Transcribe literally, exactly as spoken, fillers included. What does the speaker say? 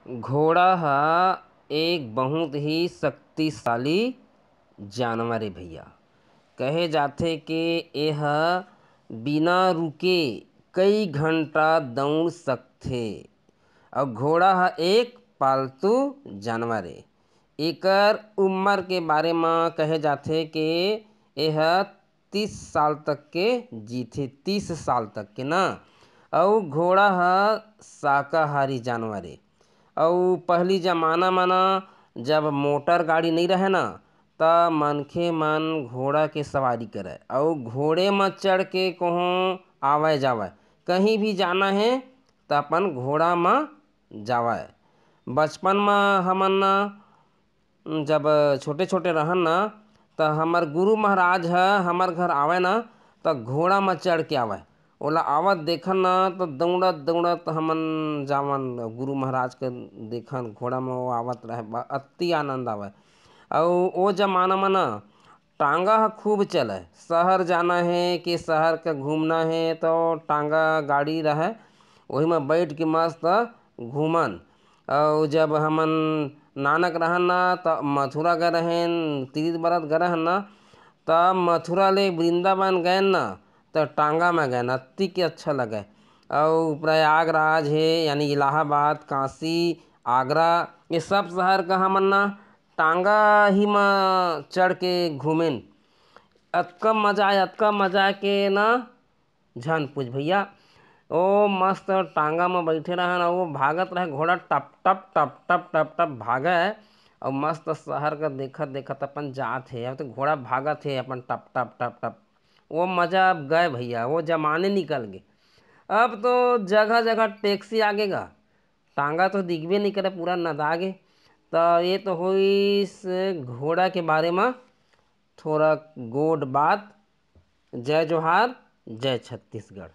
घोड़ा ह एक बहुत ही शक्तिशाली जानवर ए भैया। कहे जाथे के एह बिना रुके कई घंटा दौड़ सकथे। अउ घोड़ा ह एक पालतू जानवर ए। एकर उम्र के बारे म कहे जाथे के एह तीस साल तक के जीथे, तीस साल तक के ना। अउ घोड़ा ह शाकाहारी जानवर ए। अउ पहली जमाना म ना, जब मोटर गाड़ी नइ रहय ना, त मनखे मन घोड़ा के सवारी करय अउ घोड़े म चढ़ के कहूँ आवय जावय, कहीं भी जाना हे त अपन घोड़ा म जावय। बचपन म हमन ना, जब छोटे-छोटे रहन ना, त हमर गुरु महाराज ह हमर घर आवय ना, त घोड़ा म चढ़ के आवय। ओला आवत देखन ना, त दौड़त-दौड़त हमन जावन, गुरु महाराज के देखन, घोड़ा म वो आवत रहय, ब-, अति आनंद आवय। अउ ओ जमाना म ना, टांगा ह खूब चलय। शहर जाना हे कि शहर के घूमना हे, त टांगा गाड़ी रहय, ओही म बइठ के मस्त घूमन। अउ जब हमन नानक रहन ना, त मथुरा गए रहेन, तीर्थ बरत गए रहेन ना, त मथुरा ले वृंदावन गएन ना, त टांगा म गएन, अति के अच्छा लगय। अउ प्रयागराज हे, यानी इलाहाबाद, काशी, आगरा, ये सब शहर का हमन ना टांगा ही म चढ़ के घूमेन। अतका मजा आय, अतका मजा आय के ना झन पूछ भैया। ओ मस्त टांगा म बइठे रहन, अउ वो भागत रहे, घोड़ा टप टप टप टप टप टप भागय, अउ मस्त शहर का देखत देखत अपन जात हे। अब तो घोड़ा भागत हे अपन टप टप टप टप। वो मजा अब गए भैया, वो जमाने निकल गे। अब तो जगह जगह टैक्सी आगे गा, टांगा तो दिखबे नइ करे, पूरा नदा गे। त ये तो होइस घोड़ा के बारे म थोड़ा गोठ बात। जय जोहार, जय छत्तीसगढ़।